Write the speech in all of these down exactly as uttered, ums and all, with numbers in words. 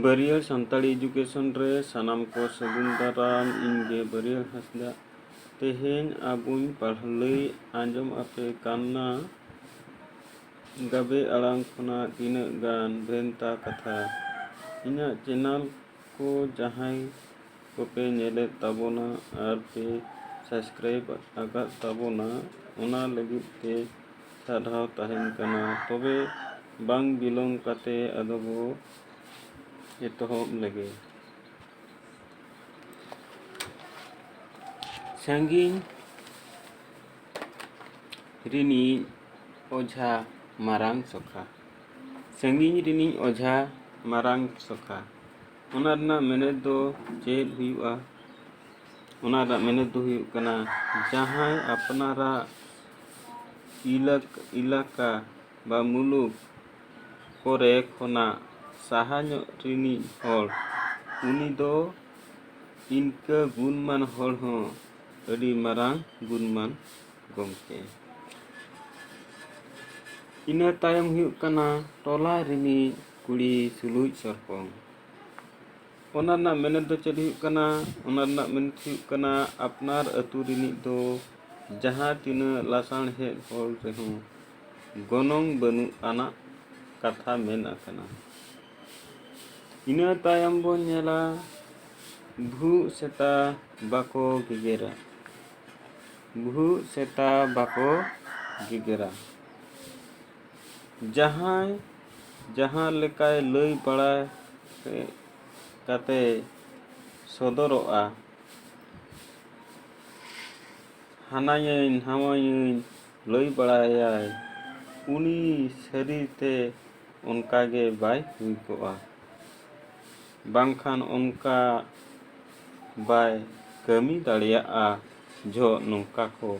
ᱵᱟᱹᱨᱭᱟᱹᱲ Santali education ᱨᱮ ᱥᱟᱱᱟᱢ ᱠᱚ ᱥᱟᱹᱜᱩᱱ ᱫᱟᱨᱟᱢ᱾ ᱤᱧ ᱜᱮ ᱵᱟᱹᱨᱭᱟᱹᱲ ᱦᱟᱸᱥᱫᱟ᱾ ᱛᱮᱦᱮᱧ ᱟᱵᱚᱧ ᱯᱟᱲᱦᱟᱣ ᱞᱟᱹᱭ ᱟᱸᱡᱚᱢ ᱟᱯᱮ ᱠᱟᱱᱟ ᱜᱟᱵᱮ ᱟᱲᱟᱝ ᱠᱷᱚᱱᱟᱜ ᱛᱤᱱᱟᱹᱜ ᱜᱟᱱ ᱵᱷᱮᱱᱛᱟ ᱠᱟᱛᱷᱟ᱾ ᱤᱧᱟᱹᱜ ᱪᱮᱱᱮᱞ ᱠᱚ ᱡᱟᱦᱟᱸᱭ ᱠᱚᱯᱮ ᱧᱮᱞᱮᱫ ᱛᱟᱵᱚᱱᱟ ᱟᱨ ᱯᱮ ᱥᱟᱵᱥᱠᱨᱟᱭᱤᱵ ᱟᱠᱟᱫ ᱛᱟᱵᱚᱱᱟ, ᱚᱱᱟ ᱞᱟᱹᱜᱤᱫ ᱛᱮ ᱥᱟᱨᱦᱟᱣ ᱛᱟᱦᱮᱱ ᱠᱟᱱᱟ᱾ ᱛᱚᱵᱮ ᱵᱟᱝ ᱵᱤᱞᱚᱢ ᱠᱟᱛᱮ ᱟᱫᱚ ᱵᱚ ᱮᱛᱚᱦᱚᱵ ᱞᱮᱜᱮ᱾ ᱥᱟᱺᱜᱤᱧ ᱨᱤᱱᱤᱡ ᱚᱡᱷᱟ ᱢᱟᱨᱟᱝ ᱥᱚᱠᱷᱟ᱾ ᱥᱟᱺᱜᱤᱧ ᱨᱤᱱᱤᱡ ᱚᱡᱷᱟ ᱢᱟᱨᱟᱝ ᱥᱚᱠᱷᱟ᱾ ᱚᱱᱟ ᱨᱮᱱᱟᱜ ᱢᱮᱱᱮᱛ ᱫᱚ ᱪᱮᱫ ᱦᱩᱭᱩᱜᱼᱟ? ᱚᱱᱟ ᱨᱮᱱᱟᱜ ᱢᱮᱱᱮᱛ ᱫᱚ ᱦᱩᱭᱩᱜ ᱠᱟᱱᱟ, ᱡᱟᱦᱟᱸᱭ ᱟᱯᱱᱟᱨᱟᱜ ᱤᱞᱟᱠ-, ᱮᱞᱟᱠᱟ ᱵᱟ ᱢᱩᱞᱩᱠ ᱠᱚᱨᱮ ᱠᱷᱚᱱᱟᱜ ᱥᱟᱦᱟ ᱧᱚᱜ ᱨᱤᱱᱤᱡ ᱦᱚᱲ, ᱩᱱᱤ ᱫᱚ ᱤᱱᱠᱟᱹ ᱜᱩᱱᱢᱟᱱ ᱦᱚᱲ ᱦᱚᱸ ᱟᱹᱰᱤ ᱢᱟᱨᱟᱝ ᱜᱩᱱᱢᱟᱱ ᱜᱚᱢᱠᱮ᱾ ᱤᱱᱟᱹ ᱛᱟᱭᱚᱢ ᱦᱩᱭᱩᱜ ᱠᱟᱱᱟ ᱴᱚᱞᱟ ᱨᱤᱱᱤᱡ ᱠᱩᱲᱤ ᱥᱩᱞᱩᱡ ᱥᱚᱨᱯᱚᱝ᱾ ᱚᱱᱟ ᱨᱮᱱᱟᱜ ᱢᱮᱱᱮᱛ ᱫᱚ ᱪᱮᱫ ᱦᱩᱭᱩᱜ ᱠᱟᱱᱟ? ᱚᱱᱟ ᱨᱮᱱᱟᱜ ᱢᱮᱱᱮᱛ ᱦᱩᱭᱩᱜ ᱠᱟᱱᱟ, ᱟᱯᱱᱟᱨ ᱟᱹᱛᱩ ᱨᱤᱱᱤᱡ ᱫᱚ ᱡᱟᱦᱟᱸ ᱛᱤᱱᱟᱹᱜ ᱞᱟᱥᱟᱬᱦᱮᱫ ᱦᱚᱲ ᱨᱮᱦᱚᱸ ᱜᱚᱱᱚᱝ ᱵᱟᱹᱱᱩᱜ ᱟᱱᱟᱜ ᱠᱟᱛᱷᱟ ᱢᱮᱱ ᱟᱠᱟᱱᱟ᱾ ᱤᱱᱟᱹ ᱛᱟᱭᱚᱢ ᱵᱚᱱ ᱧᱮᱞᱟ, ᱵᱷᱩᱜ ᱥᱮᱛᱟ ᱵᱟᱠᱚ ᱜᱮᱜᱮᱨᱟ᱾ ᱵᱷᱩᱜ ᱥᱮᱛᱟ ᱵᱟᱠᱚ ᱜᱮᱜᱮᱨᱟ᱾ ᱡᱟᱦᱟᱸᱭ ᱡᱟᱦᱟᱸ ᱞᱮᱠᱟᱭ ᱞᱟᱹᱭ ᱵᱟᱲᱟ ᱠᱟᱛᱮᱭ ᱥᱚᱫᱚᱨᱚᱜᱼᱟ, ᱦᱟᱱᱟᱭᱟᱹᱧ ᱱᱟᱣᱟᱭᱟᱹᱧ ᱞᱟᱹᱭ ᱵᱟᱲᱟᱭᱟᱭ, ᱩᱱᱤ ᱥᱟᱹᱨᱤᱛᱮ ᱚᱱᱠᱟ ᱜᱮ ᱵᱟᱭ ᱦᱩᱭ ᱠᱚᱜᱼᱟ, ᱵᱟᱝᱠᱷᱟᱱ ᱚᱱᱠᱟ ᱵᱟᱭ ᱠᱟᱹᱢᱤ ᱫᱟᱲᱮᱭᱟᱜᱼᱟ ᱡᱚᱦᱚᱜ ᱱᱚᱝᱠᱟ ᱠᱚ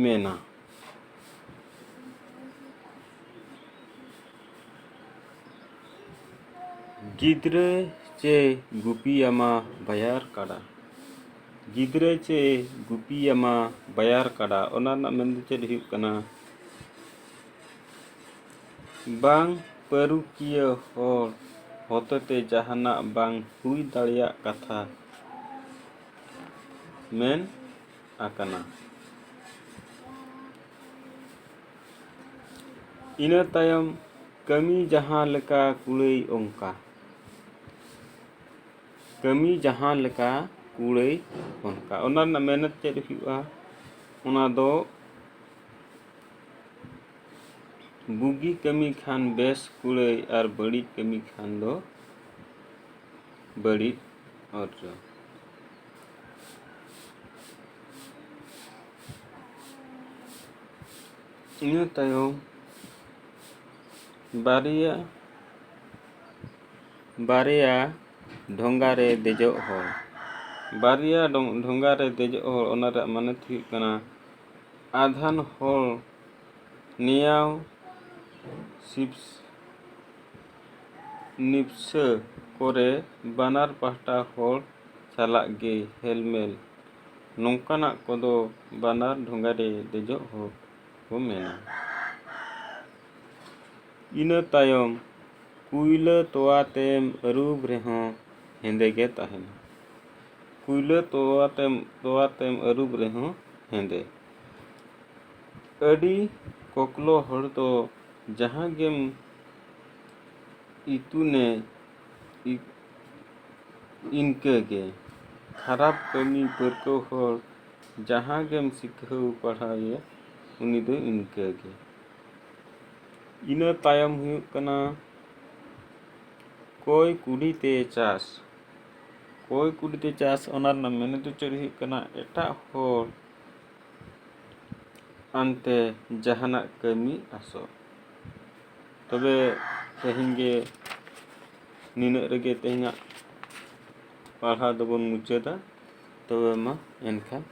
ᱢᱮᱱᱟ᱾ ᱜᱤᱫᱽᱨᱟᱹ ᱪᱮ ᱜᱩᱯᱤᱭᱟᱢᱟ ᱵᱟᱭᱟᱨ ᱠᱟᱰᱟ᱾ ᱜᱤᱫᱽᱨᱟᱹ ᱪᱮ ᱜᱩᱯᱤᱭᱟᱢᱟ ᱵᱟᱭᱟᱨ ᱠᱟᱰᱟ, ᱚᱱᱟ ᱨᱮᱱᱟᱜ ᱢᱮᱱ ᱫᱚ ᱪᱮᱫ ᱦᱩᱭᱩᱜ ᱠᱟᱱᱟ? ᱵᱟᱝ ᱯᱟᱹᱨᱩᱠᱷᱤᱭᱟᱹ ᱦᱚᱲ ᱦᱚᱛᱮᱛᱮ ᱡᱟᱦᱟᱱᱟᱜ ᱵᱟᱝ ᱦᱩᱭ ᱫᱟᱲᱮᱭᱟᱜ ᱠᱟᱛᱷᱟ ᱢᱮᱱ ᱟᱠᱟᱱᱟ᱾ ᱤᱱᱟᱹ ᱛᱟᱭᱚᱢ, ᱠᱟᱹᱢᱤ ᱡᱟᱦᱟᱸ ᱞᱮᱠᱟ ᱠᱩᱲᱟᱹᱭ ᱚᱱᱠᱟ᱾ ᱠᱟᱹᱢᱤ ᱡᱟᱦᱟᱸ ᱞᱮᱠᱟ ᱠᱩᱲᱟᱹᱭ ᱚᱱᱠᱟ᱾ ᱚᱱᱟ ᱨᱮᱱᱟᱜ ᱢᱮᱱᱮᱛ ᱪᱮᱫ ᱦᱩᱭᱩᱜᱼᱟ? ᱚᱱᱟ ᱫᱚ ᱵᱩᱜᱤ ᱠᱟᱹᱢᱤ ᱠᱷᱟᱱ ᱵᱮᱥ ᱠᱩᱲᱟᱹᱭ ᱟᱨ ᱵᱟᱹᱲᱤᱡ ᱠᱟᱹᱢᱤ ᱠᱷᱟᱱ ᱫᱚ ᱵᱟᱹᱲᱤᱡ ᱚᱨᱡᱚ᱾ ᱤᱱᱟᱹ ᱛᱟᱭᱚᱢ ᱵᱟᱨᱭᱟ, ᱵᱟᱨᱭᱟ ᱰᱷᱚᱸᱜᱟ ᱨᱮ ᱫᱮᱡᱚᱜ ᱦᱚᱲ᱾ ᱵᱟᱨᱭᱟ ᱰᱚᱝ-, ᱰᱷᱚᱸᱜᱟ ᱨᱮ ᱫᱮᱡᱚᱜ ᱦᱚᱲ, ᱚᱱᱟ ᱨᱮᱭᱟᱜ ᱢᱟᱱᱮ ᱦᱩᱭᱩᱜ ᱠᱟᱱᱟ, ᱟᱫᱷᱟᱱ ᱦᱚᱲ ᱱᱮᱭᱟᱣ ᱥᱤᱯᱥ-, ᱱᱤᱯᱥᱟᱹ ᱠᱚᱨᱮ ᱵᱟᱱᱟᱨ ᱯᱟᱦᱴᱟ ᱦᱚᱲ ᱥᱟᱞᱟᱜ ᱜᱮ ᱦᱮᱞᱢᱮᱞ᱾ ᱱᱚᱝᱠᱟᱱᱟᱜ ᱠᱚᱫᱚ ᱵᱟᱱᱟᱨ ᱰᱷᱚᱸᱜᱟ ᱨᱮ ᱫᱮᱡᱚᱜ ᱦᱚᱲ ᱠᱚ ᱢᱮᱱᱟ᱾ ᱤᱱᱟᱹ ᱛᱟᱭᱚᱢ ᱠᱩᱭᱞᱟᱹ ᱛᱚᱣᱟ ᱛᱮᱢ ᱟᱹᱨᱩᱵ ᱨᱮᱦᱚᱸ ᱦᱮᱸᱫᱮ ᱜᱮ ᱛᱟᱦᱮᱱᱟ᱾ ᱠᱩᱭᱞᱟᱹ ᱛᱚᱣᱟ ᱛᱮᱢ, ᱛᱚᱣᱟ ᱛᱮᱢ ᱟᱹᱨᱩᱵ ᱨᱮᱦᱚᱸ ᱦᱮᱸᱫᱮ᱾ ᱟᱹᱰᱤ ᱠᱚᱠᱞᱚ ᱦᱚᱲ ᱫᱚ ᱡᱟᱦᱟᱸ ᱜᱮᱢ ᱤᱛᱩᱱᱮ ᱤ-, ᱤᱱᱠᱟᱹ ᱜᱮ᱾ ᱠᱷᱟᱨᱟᱯ ᱠᱟᱹᱢᱤ ᱯᱟᱹᱨᱠᱟᱹᱣ ᱦᱚᱲ ᱡᱟᱦᱟᱸ ᱜᱮᱢ ᱥᱤᱠᱷᱟᱹᱣ ᱯᱟᱲᱦᱟᱣᱮᱭᱟ, ᱩᱱᱤ ᱫᱚ ᱤᱱᱠᱟᱹ ᱜᱮ᱾ ᱤᱱᱟᱹ ᱛᱟᱭᱚᱢ ᱦᱩᱭᱩᱜ ᱠᱟᱱᱟ ᱠᱚᱭ ᱠᱩᱰᱤ ᱛᱮ ᱪᱟᱥ᱾ ᱠᱚᱭ ᱠᱩᱰᱤ ᱛᱮ ᱪᱟᱥ, ᱚᱱᱟ ᱨᱮᱱᱟᱜ ᱢᱮᱱᱮᱛ ᱫᱚ ᱪᱮᱫ ᱦᱩᱭᱩᱜ ᱠᱟᱱᱟ? ᱮᱴᱟᱜ ᱦᱚᱲ ᱟᱱᱛᱮ ᱡᱟᱦᱟᱱᱟᱜ ᱠᱟᱹᱢᱤ ᱟᱥᱚᱜ᱾ ᱛᱚᱵᱮ ᱛᱮᱦᱮᱧ ᱜᱮ ᱱᱤᱱᱟᱹᱜ ᱨᱮᱜᱮ ᱛᱮᱦᱮᱧᱟᱜ ᱯᱟᱲᱦᱟᱣ ᱫᱚᱵᱚᱱ ᱢᱩᱪᱟᱹᱫᱟ᱾ ᱛᱚᱵᱮ ᱢᱟ ᱮᱱᱠᱷᱟᱱ